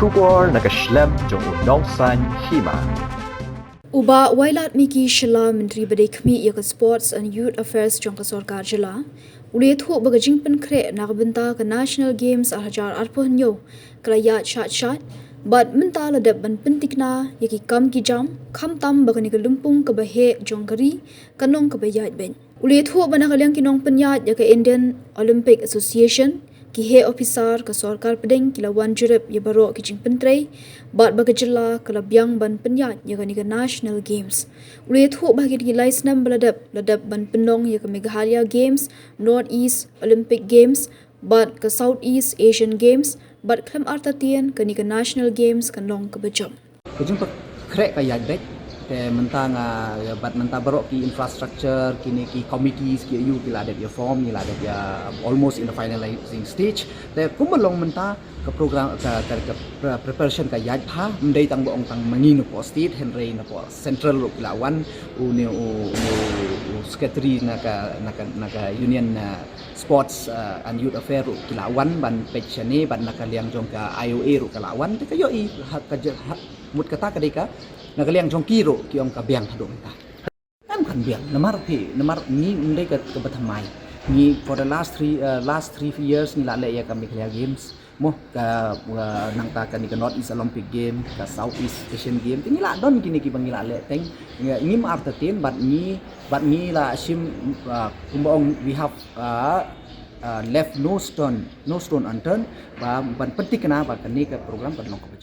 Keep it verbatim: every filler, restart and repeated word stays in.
Khubor na ka shlem jong u Nongsaiñ Hima. U Bah Wailadmiki Shylla, Myntri ba dei khmih ïa ka Sports and Youth Affairs jong ka Sorkar Jylla, u la ïathuh ba ka jingpynkhreh na ka bynta ka National Games ar hajar arphew hynñiew ka la ïaid shait shait, bad mynta la dep ban pyntikna ïa ki kam ki jam, khamtam ba kane ka lympung kaba heh jong ka ri kan long kaba ïaid beit. U la ïathuh ba na ka liang ki nongpynïaid ïa ka Indian Olympic Association, ki heh ophisar ka sorkar pdeng ki la wan jurip ïa baroh ki jingpyntrei, bad ba ka jylla ka la biang ban pynïaid ïa kane ka National Games. U la ïathuh ba ha kine ki lai snem ba la dep, la dep ban pynlong ïa ka Meghalaya Games, North East Olympic Games, bad ka South East Asian Games, bad khlem artatien kane ka National Games kan long kaba jop. Ka jingpynkhreh ka ïaid beit, te mynta nga, bad mynta baroh ki infrastructure, kine ki committees ki ïa u ki la dep ïa form, ki la dep ïa almost in the finalizing stage. Te kumba long mynta ka program, ka, ka, ka pre-, preparation ka ïaid bha, ym dei tang ba ong tang ma ngi napoh state, hynrei napoh central ruh ki la wan, une u, une u secretary na ka, na ka, na ka union, uh, sports, uh, and youth affair ruh ki la wan ban peit shane, bad na ka liang jong ka I O A ruh ka la wan, te ka ïohi ha ka je-, ha, mut kata ka dei ka, na ka liang jong ki ruh ki ong ka biang haduh mynta. Em, kan biang, namar phi, namar ngi ym dei ka, kaba thymmai. Ngi for the last three, uh, last three years ngi la leh ïa ka Meghalaya Games. Mo ka, uh, nangta kane ka North East Olympic Game, ka South East Asian Game, te ngi la don kine kiba ngi la leh teng. Ngi, ngim artatien, bad ngi, bad ngi la shim, uh, kumba ong, we have, uh, uh, left no stone, no stone unturned, ba ban pyntikna ba kane ka program kan long kaba